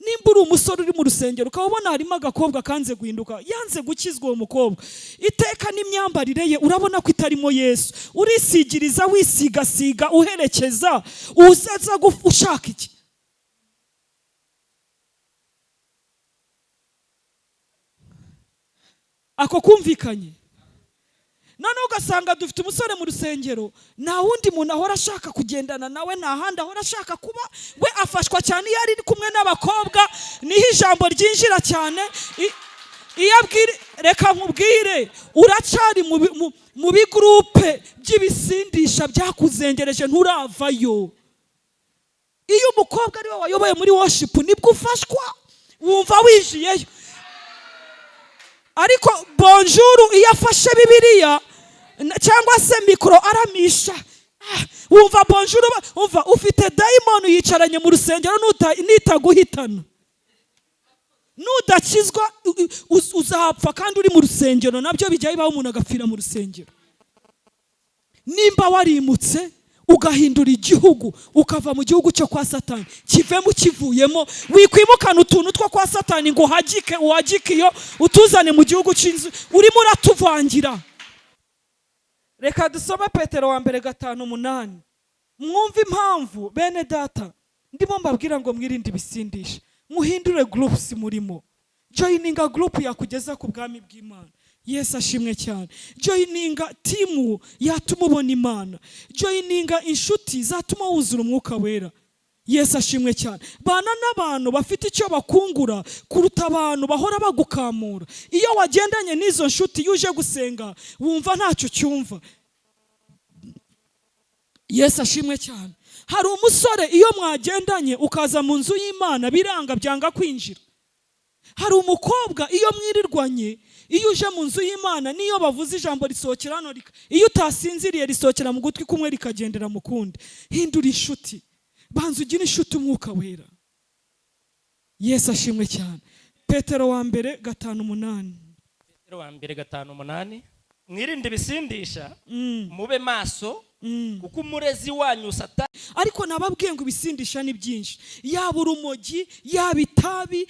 Nimba uri umusore uri mu rusengero ukaba ubona harimo agakobwa kanze guhinduka, yanze gukizwa, uwo mukobwa iteka n'imyambarire ye urabona ko itarimo Yesu, urisigiriza, wisigasiga, uherekeza, uzaza ushaka iki? Ako kumvikanye? Noneho ugasanga dufite umusore mu rusengero, nta wundi muntu ahora ashaka kugendana nawe, nta handi ahora ashaka kuba, we afashwa cyane iyo ari kumwe n'abakobwa, niho ijambo ryinjira cyane. Iyo abwire, reka nkubwire, uracyari mu bigurupe by'ibisindisha byakuzengereje, nturavayo. Iyo umukobwa ariwe wayoboye muri worship, nibwo ufashwa, wumva wijiyeyo. Ariko bonjour, iyo afashe Bibiliya cyangwa se mikoro aramisha, wumva bonjour, wumva ufite dayimoni yicaranye mu rusengero. Nitaguhitana, nudakizwa uzapfa kandi uri mu rusengero. Nabyo bijya bibaho, umuntu agapfira mu rusengero. Nimba warimutse ugahindura igihugu, ukava mu gihugu cyo kwa Satani, kivemo ukivuyemo. Wikwimukana utuntu two kwa Satani ngo uhagike, uhagike iyo utuzane mu gihugu cy'inzu, urimo uratuvangira. Reka dusome Petero wa mbere 5:8, mwumve impamvu, bene data, ndimo mbabwira ngo mwirinde ibisindisha, muhindure groups murimo. Joininga group yakugeza ku bwami bw'Imana. Yesu ashimwe cyane. Joininga team yatuma ubona Imana. Joininga inshuti zatuma wuzura Umwuka Wera. Yesu ashimwe cyane. Bana n'abantu bafite icyo bakungura kuruta abantu bahora bagukamura. Iyo wagendanye n'izo nshuti, iyo uje gusenga wumva ntacyo cyumva. Yesu ashimwe cyane. Hari umusore, iyo mwagendanye ukaza mu nzu y'Imana, biranga, byanga kwinjira. Hari umukobwa, iyo mwirirwanye, iyo uje mu nzu y'Imana, niyo bavuze ijambo risohokera hano, iyo utasinziriye risohokera mu gutwi kumwe rikagendera mu kundi. Hindura inshuti, banza ugire inshuti Umwuka Wera. Yesu ashimwe cyane. Petero wa mbere 5:8. Petero wa mbere 5:8: mwirinde ibisindisha, mube maso, kuko umurezi wanyu Satani Ariko nababwiye ngo ibisindisha ni byinshi, yaba urumogi, yaba itabi,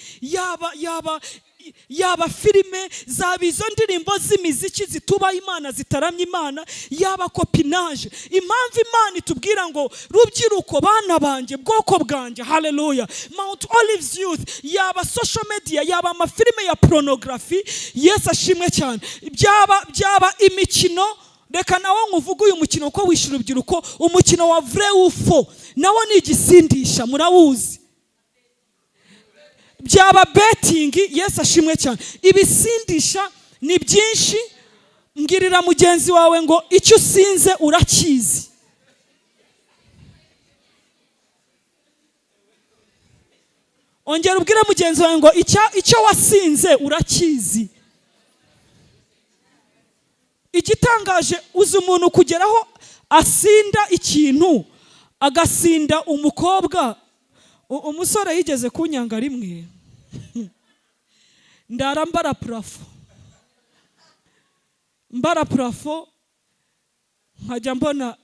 yaba filime, zaba izo ndirimbo z'imiziki zitubaha Imana, zitaramya Imana, yaba copinage. Impamvu Imana itubwira ngo rubyiruko, bana banjye, bwoko bwanjye, haleluya, Mount Olives Youth, yaba social media, yaba amafilime ya pornography, Yesu ashimwe cyane, byaba imikino. Reka nawe nkuvuge uyu mukino ko wishyura urubyiruko, umukino wa vrai ou faux, nawo ni igisindisha, murawuzi. Byaba betting. Yesu ashimwe cyane. Ibisindisha ni byinshi. Mbwirira mugenzi wawe ngo icyo usinze urakizi. Ongera ubwire mugenzi wawe ngo icyo wasinze urakizi. Igitangaje, uzi umuntu kugeraho asinda ikintu, agasinda umukobwa. Umusore yigeze kunyanga rimwe, ndara mbara plafond, mbara plafond, nkajya mbona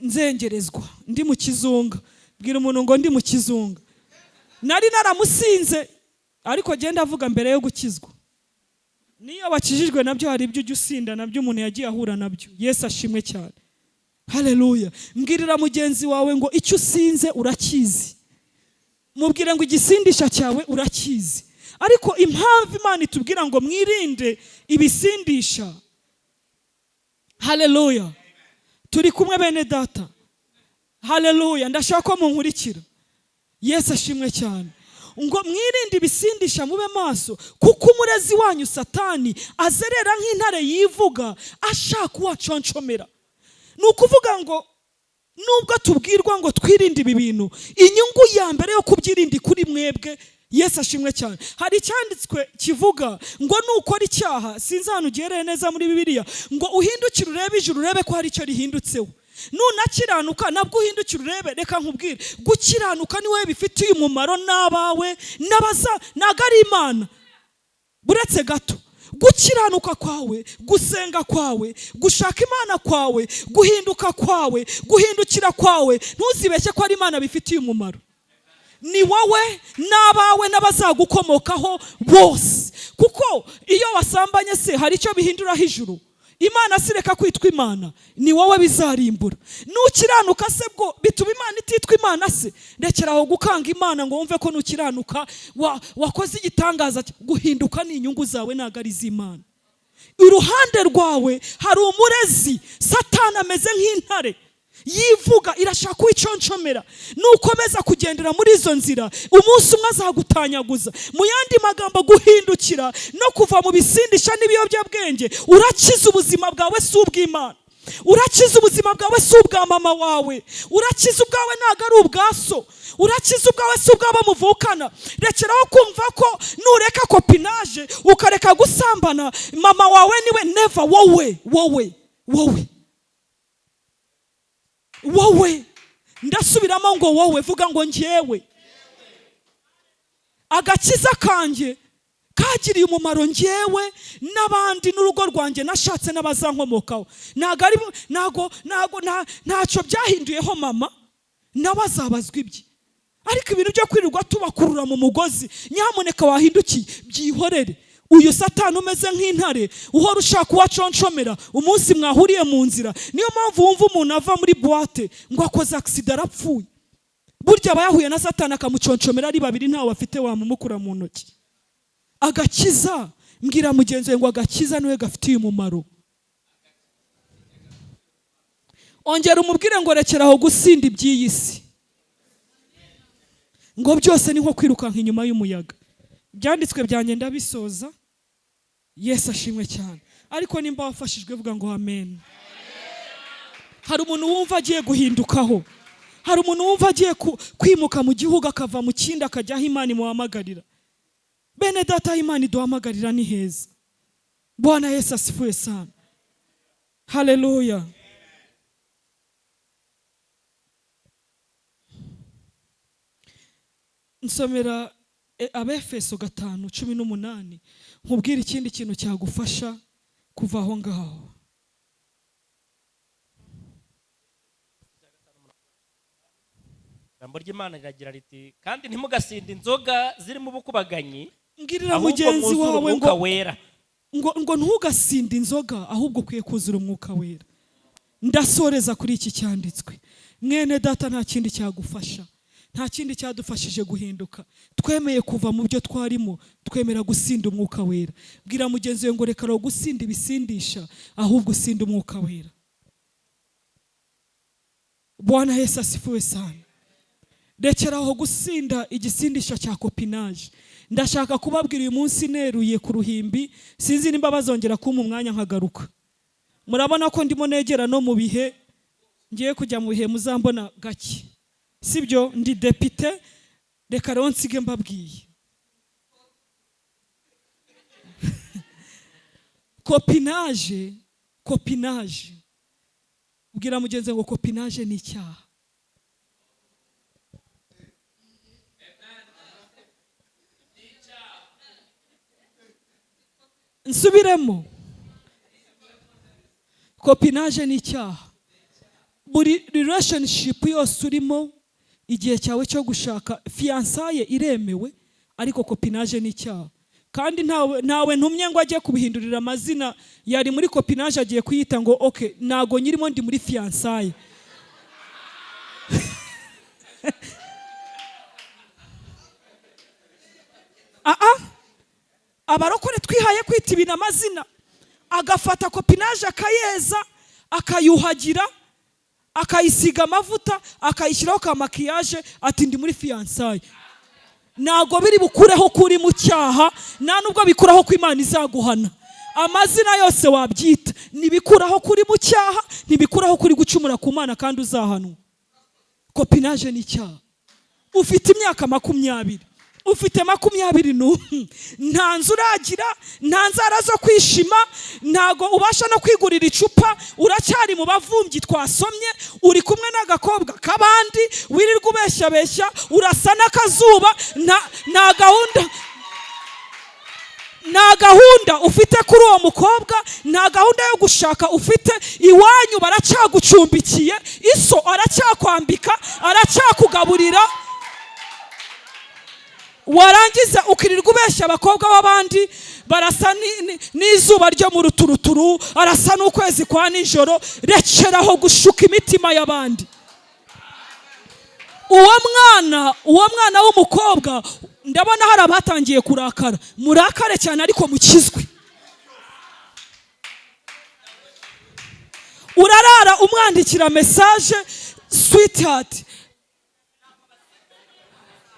nzengerezwa ndi mu kizunga. Bwira umuntu ngo ndi mu kizunga. Nari naramusinze, ariko genda avuga mbere yo gukizwa. Niyo wakijijwe nabyo hari ibyo ujya usinda, nabyo umuntu yagiye ahura nabyo. Yesu ashimwe cyane, haleluya. Mbwirira mugenzi wawe ngo icyo usinze urakizi. Mubwire ngo igisindisha cyawe urakizi. Ariko impamvu Imana itubwira ngo mwirinde ibisindisha, haleluya, turi kumwe bene data, haleluya, ndashaka ko munkurikira. Yesu ashimwe cyane. Ngo mwirinde ibisindisha, mube maso, kuko umurezi wanyu Satani azerera nk'intare yivuga, ashaka uwaconshomera. Ni ukuvuga ngo nubwo tubwirwa ngo twirinde ibi bintu, inyungu ya mbere yo kubyirinda kuri mwebwe. Yesu ashimwe cyane. Hari icyanditswe kivuga ngo nukora icyaha, sinzi ahantu ugereye neza muri Bibiliya, ngo uhindukire urebe ijuru, urebe ko hari icyo rihindutseho. Nunakiranuka nabwo uhindukire urebe. Reka nkubwire, gukiranuka ni wowe bifitiye umumaro n'abawe n'abaza, ntabwo ari Imana. Buretse gato, gukiranuka kwawe, gusenga kwawe, gushaka Imana kwawe, guhinduka kwawe, guhindukira kwawe, ntuzibeshye ko ari Imana bifitiye umumaro. Ni wowe n'abawe n'abazagukomokaho bose. Kuko iyo wasambanye se hari icyo bihinduraho ijuru? Imana si reka kwitwa Imana? Ni wowe bizarimbura. Nukiranuka se bwo bituma Imana ititwa Imana se? Rekera aho gukanga Imana ngo wumve ko nukiranuka wakoze igitangaza. Guhinduka ni inyungu zawe, ntabwo ari iz'Imana. Iruhande rwawe hari umurezi, Satani ameze nk'intare. Yivuga irashaka kuwiconcomera. Nukomeza kugendera muri izo nzira, umunsi umwe azagutanyaguza. Mu yandi magambo, guhindukira no kuva mu bisindisha n'ibiyobyabwenge, urakiza ubuzima bwawe, si ubw'Imana. Urakiza ubuzima bwawe, si ubwa mama wawe. Urakiza ubwawe, ntabwo ari ubwa so. Urakiza ubwawe, si ubwabo muvukana. Rekeraho kumva ko nureka copinage, ukareka gusambana, mama wawe niwe. Never. Wowe, wowe, wowe, wowe. Ndasubiramo ngo wowe. Vuga ngo njyewe. Agakiza kanjye kagiriye umumaro njyewe n'abandi n'urugo rwanjye nashatse n'abazankomokaho. Ntabwo ari ntago ntacyo byahinduyeho. Mama nawe azabazwa ibye. Ariko ibintu byo kwirirwa tubakurura mu mugozi, nyamuneka wahindukiye, byihorere. Uyu Satani umeze nk'intare uhora ushaka uwaconshomera umunsi mwahuriye mu nzira. Niyo mpamvu wumva umuntu ava muri boîte ngo akoze accident, arapfuye. Burya aba yahuye na Satani akamuconshomera ari babiri, ntawe afite wamumukura mu ntoki. Agakiza, mbwira mugenzi we ngo agakiza niwe gafitiye umumaro. Ongera umubwire ngo rekeraho gusinda iby'iyi si, ngo byose ni nko kwirukanka inyuma y'umuyaga. Ibyanditswe byanjye ndabisoza. Yesu ashimwe cyane. Ariko nimba wafashijwe, vuga ngo amen. Hari umuntu wumva agiye guhindukaho? Hari umuntu wumva agiye kwimuka mu gihugu, akava mu kindi, akajya aho Imana imuhamagarira? Bene data, aho Imana iduhamagarira ni heza. Bwana Yesu asifiwe sana. Haleluya. Nsomera Abefeso 5:18, nkubwire ikindi kintu cyagufasha kuva aho ngaho. Ijambo ry'Imana riragira riti: "Kandi ntimugasinde inzoga zirimo ubukubaganyi, Mbwirira ahubwo mugenzi mwuzure wawe Umwuka ngo Wera." ngo ntugasinde inzoga, ahubwo ukwiye kuzura Umwuka Wera. Ndasoreza kuri iki cyanditswe. Mwene data, nta kindi cyagufasha, nta kindi cyadufashije guhinduka. Twemeye kuva mu byo twarimo, twemera gusinda Umwuka Wera. Bwira mugenzi we ngo reka gusinda ibisindisha, ahubwo usinde Umwuka Wera. Bwana Yesu asifiwe sana. Rekeraho gusinda igisindisha cya copinage. Ndashaka kubabwira uyu munsi neruye ku ruhimbi, sinzi nimba bazongera kumpa umwanya nkagaruka. Murabona ko ndimo negera no mu bihe, ngiye kujya mu bihe muzambona gake, sibyo? Ndi depite. Reka rero nsige mbabwiye, copinage, copinage. Bwira mugenzi ngo copinage ni icyaha. Nsubiremo, copinage ni icyaha. Buri relationship yose urimo, igihe cyawe cyo gushaka, fiançailles iremewe, ariko copinage ni icyaha. Kandi ntawe ntumye ngo ajye kubihindurira amazina. Yari muri copinage, agiye kuyita ngo okay, ntago nyirimo, ndi muri fiançailles. Aa, abarokore twihaye kwita ibintu amazina. Agafata copinage akayeza, akayuhagira, akayisiga amavuta, akayishyiraho ka maquillage, ati ndi muri fiançailles. Ntago biri bukureho ko uri mu cyaha, nta nubwo bikuraho ko Imana izaguhana. Amazina yose wabyita ntibikuraho ko uri mu cyaha, ntibikuraho ko uri gucumura ku Mana kandi uzahanwa. Copinage ni icyaha. Ufite imyaka 20, ufite 21, nta nzu uragira, nta nzara zo kwishima, ntago ubasha no kwigurira icupa, uracyari mu bavumbyi twasomye, uri kumwe n'agakobwa k'abandi wirirwa ubeshyabeshya, urasa n'akazuba, nta gahunda, nta gahunda ufite kuri uwo mukobwa, nta gahunda yo gushaka ufite. Iwanyu baracyagucumbikiye, iso aracyakwambika, aracyakugaburira, warangiza ukirirwa ubeshya abakobwa b'abandi, barasa n'izuba ryo mu ruturuturu, arasa n'ukwezi kwa nijoro. Rekeraho gushuka imitima y'abandi. Uwo mwana w'umukobwa, ndabona hari abatangiye kurakara. Murakare cyane, ariko mukizwe. Urarara umwandikira message, sweetheart.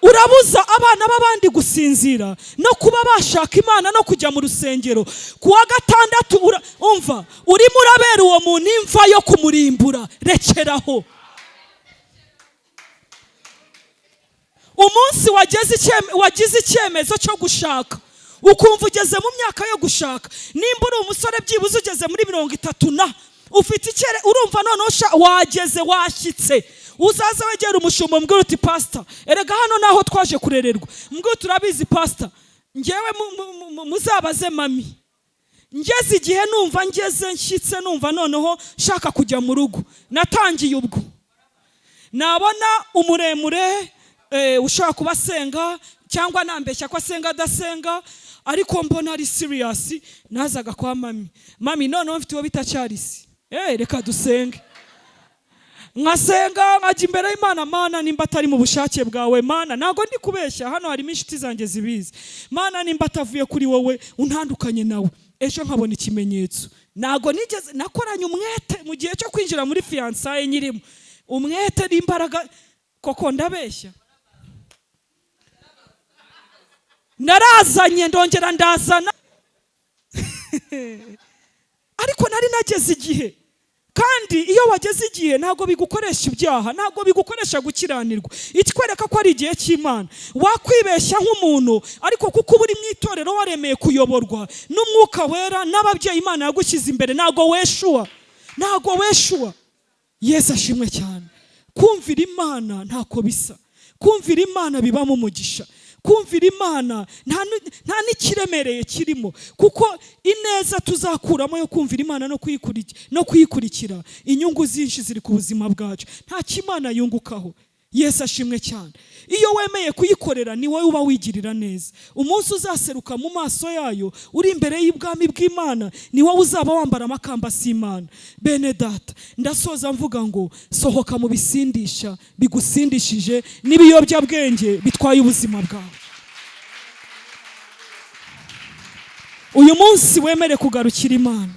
Urabuza abana b'abandi gusinzira no kuba bashaka Imana no kujya mu rusengero ku wa gatandatu. Umva, urimo urabera uwo muntu imva yo kumurimbura. Rekeraho. Umunsi wagize icyemezo cyo gushaka, ukumva ugeze mu myaka yo gushaka, nimba uri umusore byibuze ugeze muri 30 na ufite icyere, urumva noneho wageze, washyitse, uzaze wegera umushumba, umbwira uti: "Pasita, erega hano naho twaje kurererwa." Mbwira, "Turabizi pasita." Ngewe muzabaze mami, ngeze igihe numva ngeze nshyitse, numva noneho nshaka kujya mu rugo, natangiye ubwo nabona umuremure, ushobora kuba asenga cyangwa nambeshya ko asenga adasenga, ariko mbona ari serious, nazaga kwa mami: "Mami, noneho mfite uwo bita Charles, reka dusenge." Nkasenga, nkajya imbere y'Imana: "Mana, nimba atari mu bushake bwawe, Mana," ntabwo ndi kubeshya, hano harimo inshuti zanjye zibizi, "Mana, nimba atavuye kuri wowe, untandukanye nawe." Ejo nkabona ikimenyetso. Ntabwo nigeze nakoranye umwete mu gihe cyo kwinjira muri fiançailles, nyirimo umwete n'imbaraga. Koko ndabeshya? Narazanye, ndongera ndazana, ariko nari nageze igihe. Kandi iyo wageze igihe, ntabwo bigukoresha ibyaha, ntabwo bigukoresha gukiranirwa. Ikikwereka ko ari igihe cy'Imana, wakwibeshya nk'umuntu, ariko kuko uba uri mu itorero, waremeye kuyoborwa n'Umwuka Wera n'ababyeyi Imana yagushyize imbere, ntabwo weshuwa, ntabwo weshuwa. Yesu ashimwe cyane. Kumvira Imana ntako bisa. Kumvira Imana bibamo umugisha. Kumvira Imana nta n'ikiremereye kirimo, kuko ineza tuzakuramo yo kumvira Imana no kuyikurikira, inyungu zinshi ziri ku buzima bwacu. Nta Imana yungukaho. Yesu ashimwe cyane. Iyo wemeye kuyikorera, ni wowe uba wigirira neza. Umunsi uzaseruka mu maso yayo, uri imbere y'ubwami bw'Imana, ni wowe uzaba wambara amakamba si Imana. Bene data, ndasoza mvuga ngo sohoka mu bisindisha bigusindishije n'ibiyobyabwenge bitwaye ubuzima bwawe. Uyu munsi wemere kugarukira Imana.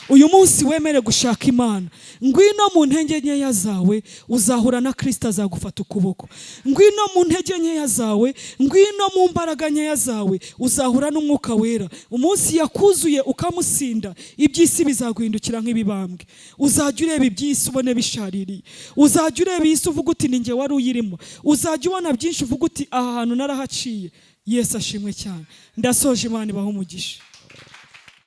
Uyu munsi wemere gushaka Imana. Ngwino mu ntege nkeya zawe, uzahura na Kirisita, azagufata ukuboko. Ngwino mu ntege nkeya zawe, ngwino mu mbaraga nkeya zawe, uzahura n'Umwuka Wera. Umunsi yakuzuye ukamusinda, iby'isi bizaguhindukira nk'ibibambwe. Uzajya ureba iby'isi ubone bishaririye. Uzajya ureba iyi si uvuga uti: "Ni njye wari uyirimo." Uzajya ubona byinshi uvuga uti: "Aha hantu narahaciye." Yesu ashimwe cyane. Ndasoje. Imana ibahe umugisha.